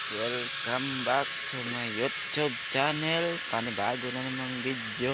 Welcome back to my YouTube channel. Panibago na namang video.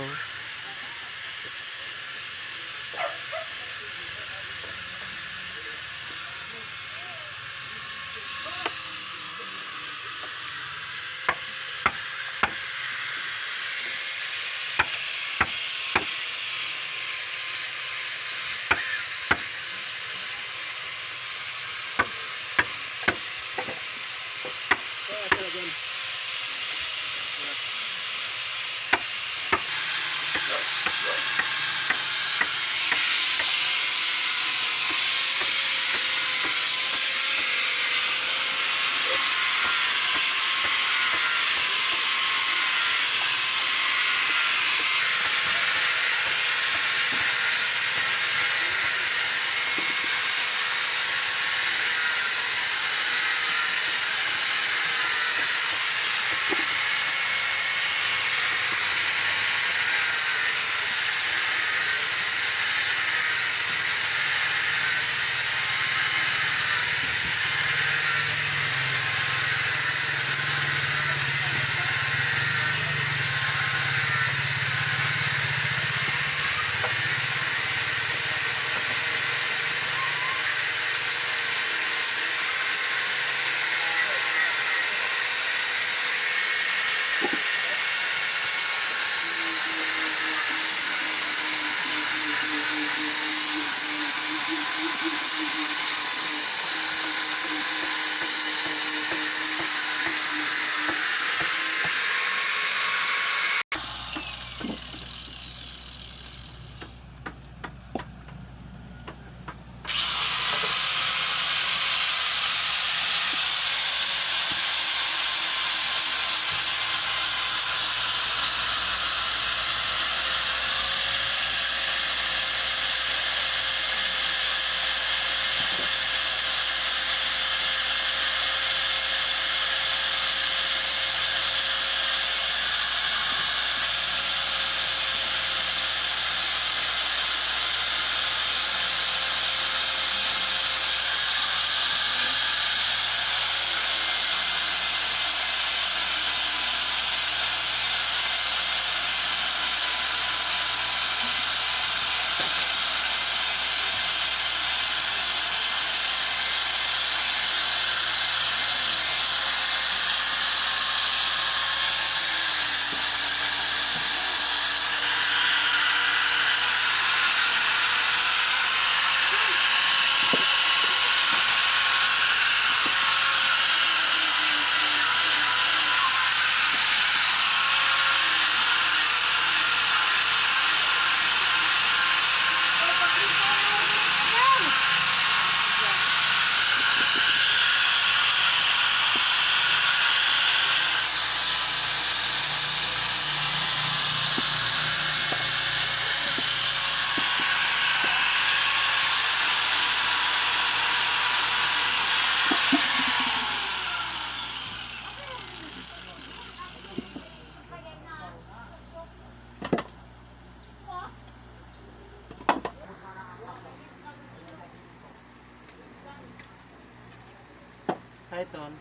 Hi, Ton.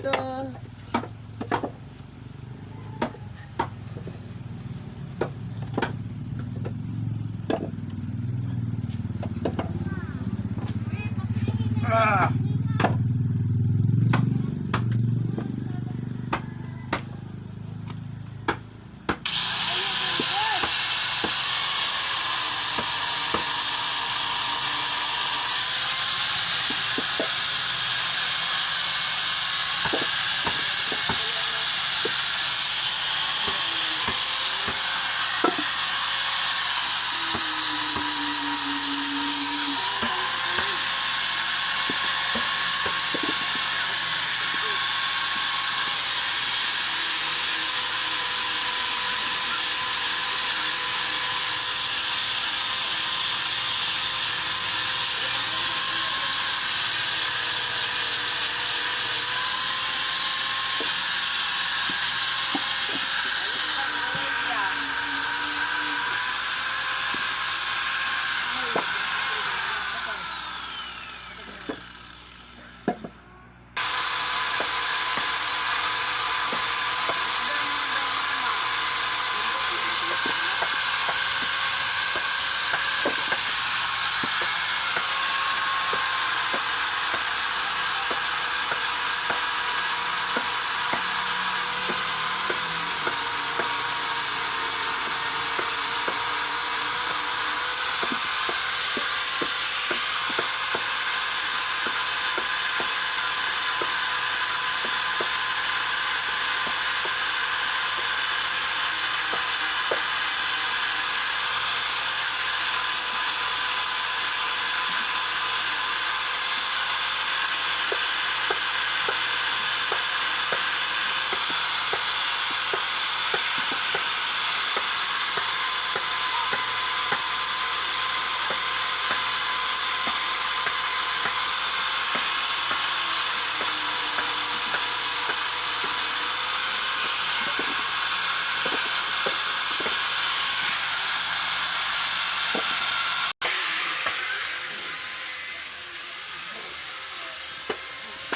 Ton. Ah.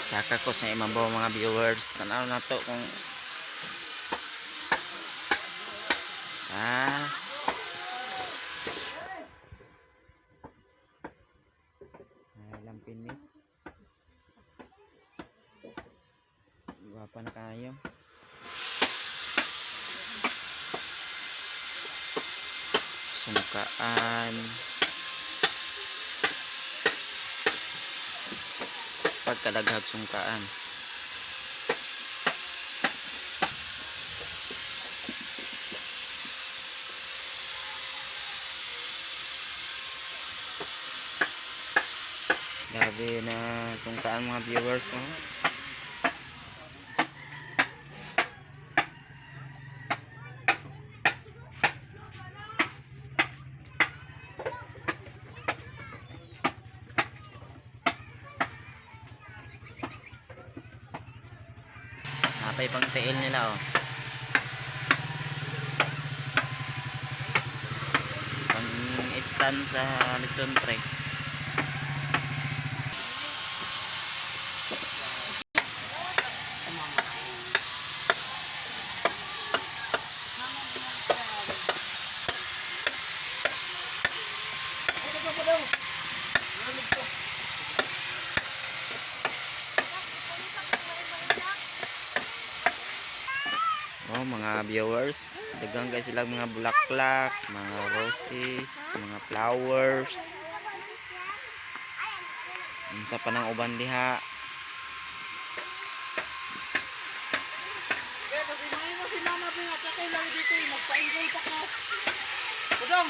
Saka ko sa imabaw, mga viewers. Tanaw na to kung ay lampinis. Gwapa na kayo. Sungkaan. Pagkadaghag sungkaan. Grabe na sungkaan, mga viewers, no? Napay pang tiil nila, oh. Pang stand sa lechon tray. Oh, mga viewers, daghang kay sila mga bulaklak, mga roses, mga flowers. Unsa pa nang uban diha? Kaya kasi may mo si Mama Bing at ako lang dito eh. Magpa-enjoy pa ko. Budong!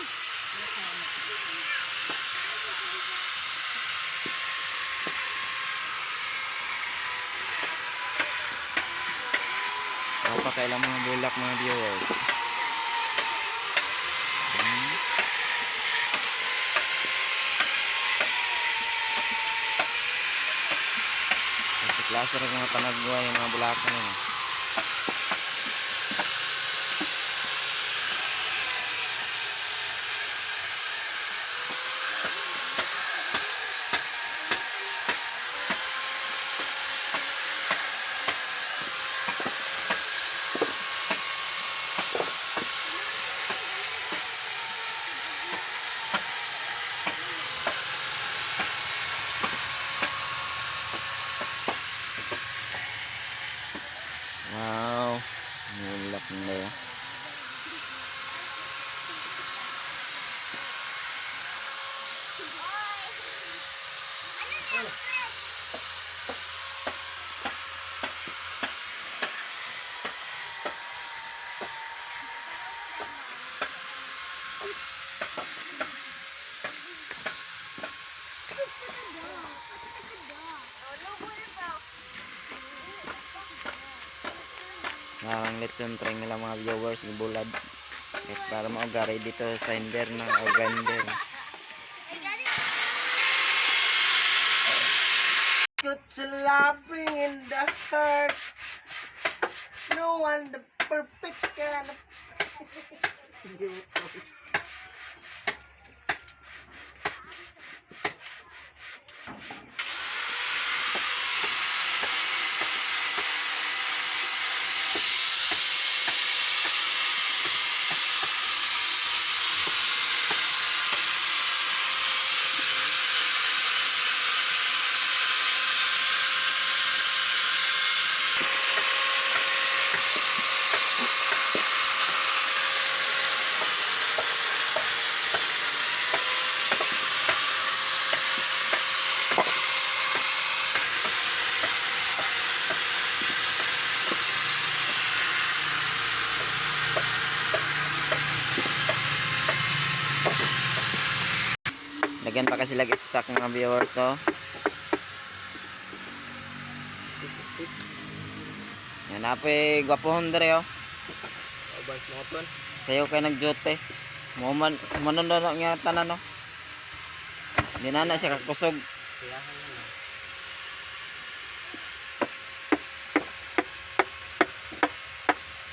Wala pa kailang mga bulak, mga viewers. Kasi klase rin mga panagwa yung mga bulak na yun. litson try nila, mga viewers, ibulad. Kahit para mao ready dito sa sander na o grinder. Puts loving in the heart. No one the perfect kind of. Lagyan pa kasi lag stock, mga viewers, oh. Stick, stick. Yan apoy gwapohon dere, oh. Obas mo ton. Sayo kay nagjote. Mo man manon na nga tanan, no. Di na na siya kakusog. Kailangan na lang.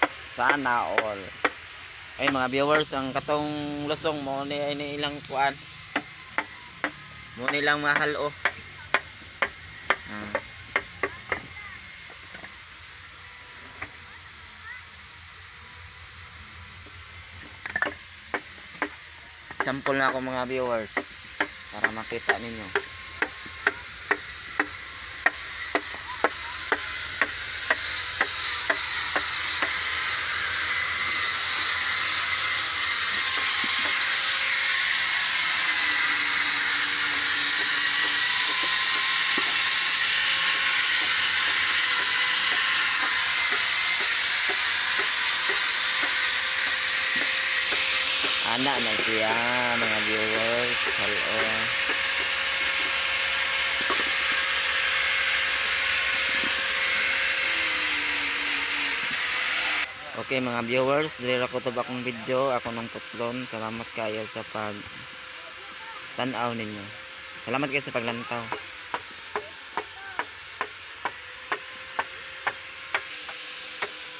Sana all. Ay, mga viewers, ang katong lusong mo ni ay ni ilang kuan. Mo ni ilang mahal, oh. Ah. Sample na ako, mga viewers, para makita ninyo. Ana na siya, mga viewers. Hello. Okay, mga viewers, dili ra ko to akong video, ako nang putlon. Salamat kayo sa pag tan-aw ninyo. Salamat kayo sa paglantaw.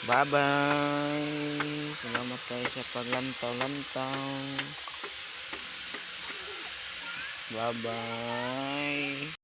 Bye-bye. Salamat kayo sa paglantaw-lantaw. Bye-bye.